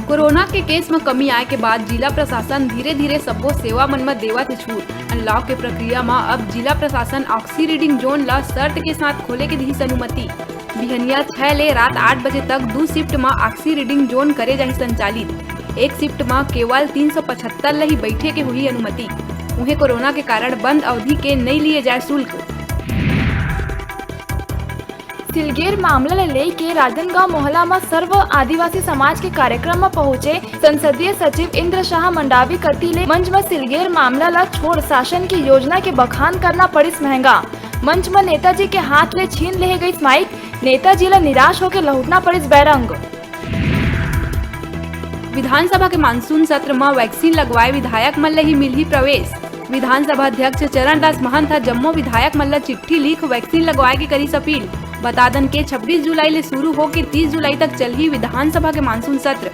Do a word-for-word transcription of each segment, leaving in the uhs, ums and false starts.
Corona के cash म कमी आए के बाद जिला प्रशासन धीरे-धीरे सब्बो सेवा मन म देवत हे छूट। अनलॉक के प्रक्रिया म अब जिला प्रशासन ऑक्सी रीडिंग जोन ल शर्त के साथ खोले के दिहिस अनुमति। बिहनिया छह ले रात आठ बजे तक दू शिफ्ट म ऑक्सी रीडिंग जोन करे जाही संचालित। एक शिफ्ट म केवल तीन सौ पचहत्तर ल ही बैठे के होही अनुमति। उहें, कोरोना के कारण बंद अवधि के नइ लिए जाए शुल्क। सिलगेर मामला ल लेके राजनांदगांव मोहला म सर्व आदिवासी समाज के कार्यक्रम म पहुंचे संसदीय सचिव इंद्र शाह मंडावी कति ले मंच म सिलगेर मामला ल छोड़ शासन के योजना के बखान करना पड़िस महंगा। मंच म नेताजी के हाथ ले छीन लेहे गइस माइक, नेताजी ल निराश होके लहुटना पड़िस बैरंग। विधानसभा के मानसून सत्र म वैक्सीन लगवाए विधायक मन ल ही मिलही प्रवेश। विधानसभा अध्यक्ष चरणदास महंत ह जम्मो विधायक मन ल चिट्ठी लिख वैक्सीन लगवाए के करिस अपील। बता दन के छब्बीस जुलाई ले शुरू होके तीस जुलाई तक चलही विधानसभा के मानसून सत्र।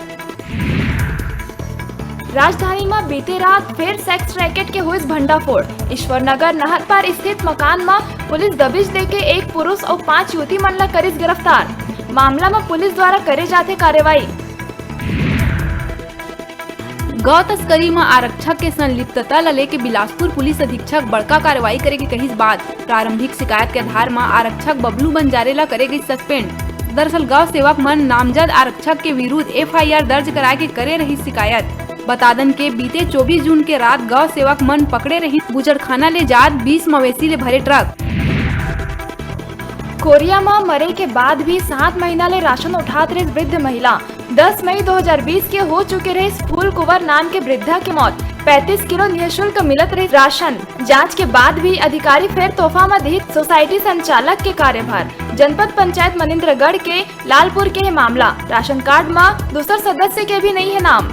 राजधानी म बीते रात फेर सेक्स रैकेट के होइस भंडाफोड़। ईश्वर नगर नहर पार स्थित मकान म पुलिस दबिश देके एक पुरुष अउ पांच युवती मन ल करिस गिरफ्तार। मामला म पुलिस द्वारा करे जाथे कार्रवाई। गौ तस्करी म आरक्षक के संलिप्तता ल लेके बिलासपुर पुलिस अधीक्षक बड़का कार्रवाई करे के कहिस बात। प्रारंभिक शिकायत के आधार म आरक्षक बबलू बंजारे ल करे गइस सस्पेंड। दरअसल गौ सेवक मन नामजद आरक्षक के विरुद्ध एफआईआर दर्ज कराए के करे रहिस शिकायत। बता दन के बीते चौबीस जून के रात गौ सेवक मन पकड़े रहिन बुचड़खाना ले जात बीस मवेशी ले भरे ट्रक। कोरिया म मरे के बाद भी सात महीना ले राशन उठात रहिस वृद्ध महिला। दस मई दो हज़ार बीस के हो चुके रहिस फूल कुंवर नाम के वृद्धा के मौत। पैंतीस किलो निःशुल्क मिलत रहिस राशन। जांच के बाद भी अधिकारी फेर तोहफा म दिहिस सोसाइटी संचालक के कार्यभार। जनपद पंचायत मनिंद्रगढ़ के लालपुर के हे मामला। राशन कार्ड म दूसर सदस्य के भी नइ हे नाम।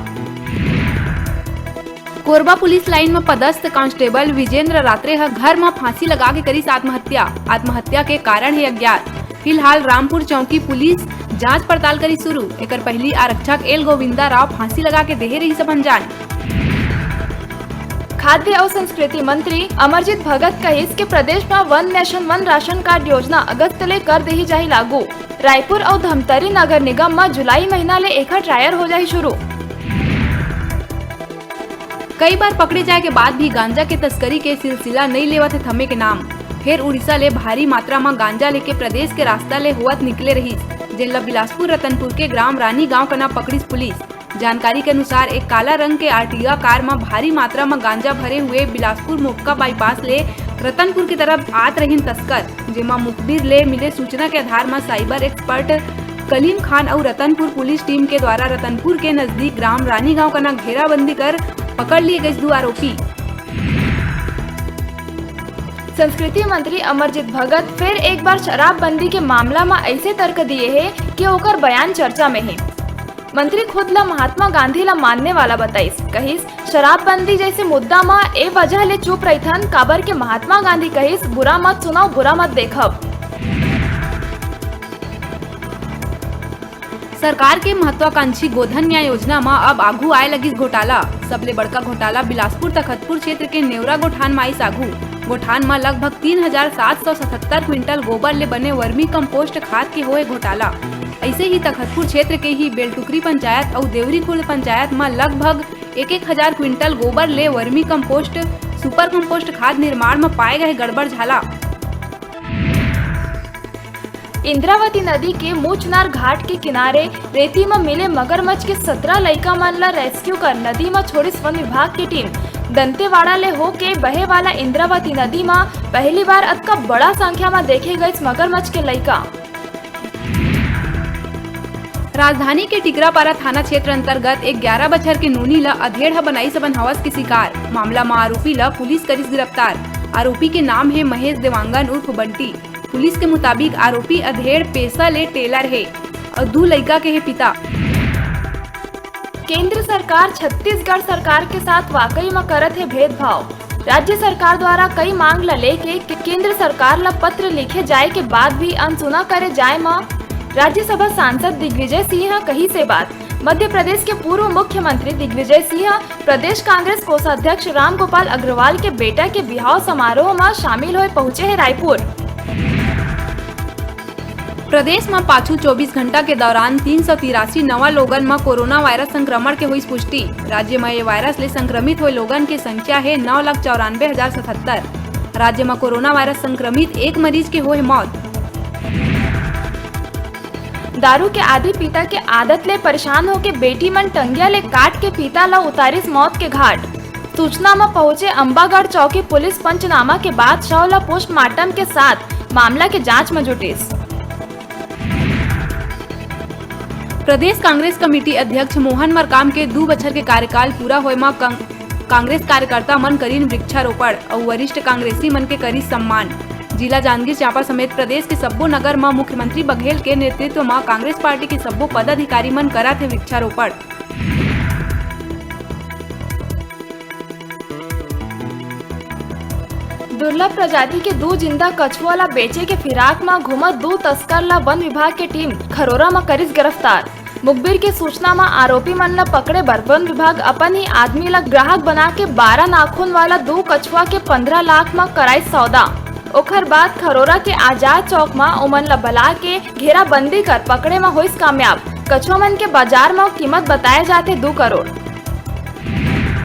कोरबा पुलिस लाइन म पदस्थ कांस्टेबल विजेंद्र रात्रे ह घर म फांसी लगा के करिस आत्महत्या। आत्महत्या के कारण हे अज्ञात। फिलहाल रामपुर चौकी पुलिस जांच पड़ताल करिस शुरू। एकर पहिली आरक्षक एल गोविंदा राव फांसी लगा के देहे रहिस अपन जान। खाद्य अउ संस्कृति मंत्री अमरजीत भगत कहिस कि प्रदेश म वन नेशन वन राशन कार्ड योजना अगस्त ले कर देही जाही लागू। रायपुर अउ धमतरी नगर निगम म जुलाई महीना ले एखर ट्रायल हो जाही शुरू। कई बार पकड़े जाए के बाद भी गांजा के तस्करी के सिलसिला नइ लेवत हे थमे के नाम। फेर उड़ीसा ले भारी मात्रा म गांजा लेके प्रदेश के रास्ता ले होवत निकले रहिस, जेन ल बिलासपुर रतनपुर के ग्राम रानी गांव कना पकड़िस पुलिस। जानकारी के अनुसार, एक काला रंग के आर्टिगा कार म भारी मात्रा म गांजा भरे हुए बिलासपुर मोक्का बाईपास ले रतनपुर की तरफ आत रहिन तस्कर, जेमा मुखबिर ले मिले सूचना के आधार म साइबर एक्सपर्ट कलीम खान अउ रतनपुर पुलिस टीम के द्वारा रतनपुर के नजदीक ग्राम रानी गांव कना घेराबंदी कर पकड़ लिए गए दू आरोपी। संस्कृति मंत्री अमरजीत भगत फिर एक बार शराबबंदी के मामला म ऐसे तर्क दिए हे कि ओकर बयान चर्चा में हे। मंत्री खुद ल महात्मा गांधी ल मानने वाला बताइस, कहिस, "शराबबंदी जैसे मुद्दा म ए वजह ले चुप रहिथन, काबर के महात्मा गांधी कहिस, 'बुरा मत सुनव, बुरा मत देखव।'" सरकार के महत्वाकांक्षी गोधन न्याय योजना म अब आघू आए लगिस घोटाला। सबले बड़का घोटाला बिलासपुर तखतपुर क्षेत्र के नेवरा गोठान म आइस आघू। गोठान म लगभग तीन हजार सात सौ सतहत्तर क्विंटल गोबर ले बने वर्मी कंपोस्ट खाद के होए घोटाला। अइसे ही तखतपुर क्षेत्र के ही बेलटुकरी पंचायत अउ देवरी खुर्द पंचायत म लगभग एक एक हजार क्विंटल गोबर ले वर्मी कंपोस्ट, सुपर कंपोस्ट खाद निर्माण म पाए गए गड़बड़ झाला। इंद्रावती नदी के मूचनार घाट के किनारे रेती म मिले मगरमच्छ के सतरा लइका मन ल रेस्क्यू कर नदी म छोड़िस वन विभाग के टीम। दंतेवाड़ा ले होके बहे वाला इंद्रावती नदी म पहली बार अतका बड़ा संख्या म देखे गइस मगरमच्छ के लइका। राजधानी के टिकरापारा थाना क्षेत्र अंतर्गत एक ग्यारह बछर के नोनी ल अधेड़ ह बनाइस अपन हवस के शिकार। मामला म आरोपी ल पुलिस करिस गिरफ्तार। आरोपी के नाम हे महेश देवांगन उर्फ बंटी। पुलिस के मुताबिक आरोपी अधेड़ पेशा ले टेलर हे अउ दू लइका के हे पिता। केंद्र सरकार छत्तीसगढ़ सरकार के साथ वाकई म करत हे भेदभाव। राज्य सरकार द्वारा कई मांग ल लेके के-, केंद्र सरकार ल पत्र लिखे जाए के बाद भी अनसुना करे जाए म राज्यसभा सांसद दिग्विजय सिंह ह कहिस ए बात। मध्य प्रदेश के पूर्व मुख्यमंत्री दिग्विजय सिंह प्रदेश कांग्रेस कोषाध्यक्ष रामगोपाल अग्रवाल के बेटा के बिहाव समारोह म शामिल होए पहुंचे हे रायपुर। प्रदेश म पाछू चौबीस घंटा के दौरान तीन सौ तिरासी नवा लोगन म कोरोना वायरस संक्रमण के होइस पुष्टि। राज्य म ये वायरस ले संक्रमित होए लोगन के संख्या हे नौ लाख चौरानबे हजार सतहत्तर। राज्य म कोरोना वायरस संक्रमित एक मरीज के होए मौत। दारू के आदी पीता के आदत ले परेशान होके बेटी मन टंगिया ले काट के पीता ल उतारिस मौत के घाट। सूचना म पहुंचे अंबागढ़ चौकी पुलिस पंचनामा के बाद शव ल पोस्टमार्टम के साथ मामला के जांच म जुटिस। प्रदेश कांग्रेस कमेटी अध्यक्ष मोहन मरकाम के दू बछर के कार्यकाल पूरा होए म कांग-, कांग्रेस कार्यकर्ता मन करीन वृक्षारोपण अउ वरिष्ठ कांग्रेसी मन के करी सम्मान। जिला जांजगीर चांपा समेत प्रदेश के सब्बो नगर म मुख्यमंत्री बघेल के नेतृत्व म कांग्रेस पार्टी के सब्बो पदाधिकारी मन करत हे वृक्षारोपण। दुर्लभ प्रजाति के दू जिंदा कछुआ ला बेचे के फिराक म घूमत दू तस्कर ला वन विभाग के टीम खरोरा म करिस गिरफ्तार। मुखबिर के सूचना म आरोपी मन ला पकड़े बर वन विभाग अपन ही आदमी ला ग्राहक बना के बारह नाखून वाला दू कछुआ के पंद्रह लाख म कराइस सौदा। ओखर बाद खरोरा के आजाद चौक म ओमन ला बला के घेराबंदी कर पकड़े म होइस कामयाब। कछुआ मन के बाजार म कीमत बताए जाथे दू करोड़।